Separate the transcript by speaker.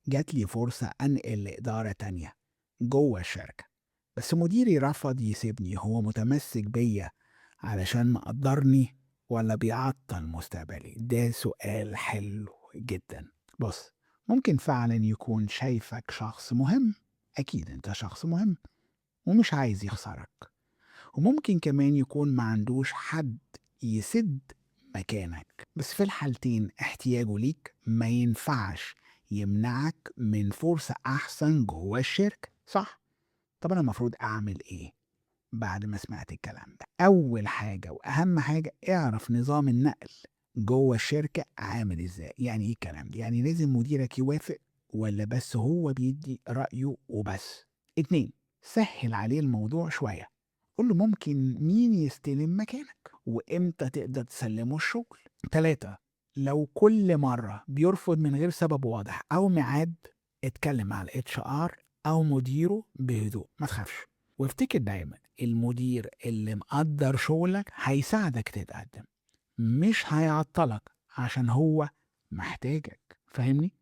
Speaker 1: جات لي فرصة أنقل لإدارة تانية جوه الشركة، بس مديري رفض يسيبني، هو متمسك بيا علشان مقدرني ولا بيعطل مستقبلي؟ ده سؤال حلو جدا. بص، ممكن فعلا يكون شايفك شخص مهم، أكيد أنت شخص مهم ومش عايز يخسرك، وممكن كمان يكون ما عندوش حد يسد مكانك، بس في الحالتين احتياجه ليك ما ينفعش يمنعك من فرصة أحسن جوه الشركة، صح؟ طب أنا المفروض أعمل إيه بعد ما سمعت الكلام ده؟ أول حاجة وأهم حاجة، اعرف نظام النقل جوه الشركة عامل إزاي. يعني إيه الكلام ده؟ يعني لازم مديرك يوافق ولا بس هو بيدي رأيه وبس؟ 2، سهل عليه الموضوع شوية، قول له ممكن مين يستلم مكانك وإمتى تقدر تسلمه الشغل. 3، لو كل مرة بيرفض من غير سبب واضح أو ميعاد، اتكلم مع ال HR أو مديره بهدوء، ما تخافش. وافتكر دايما المدير اللي مقدر شغلك هيساعدك تتقدم، مش هيعطلك عشان هو محتاجك، فاهمني؟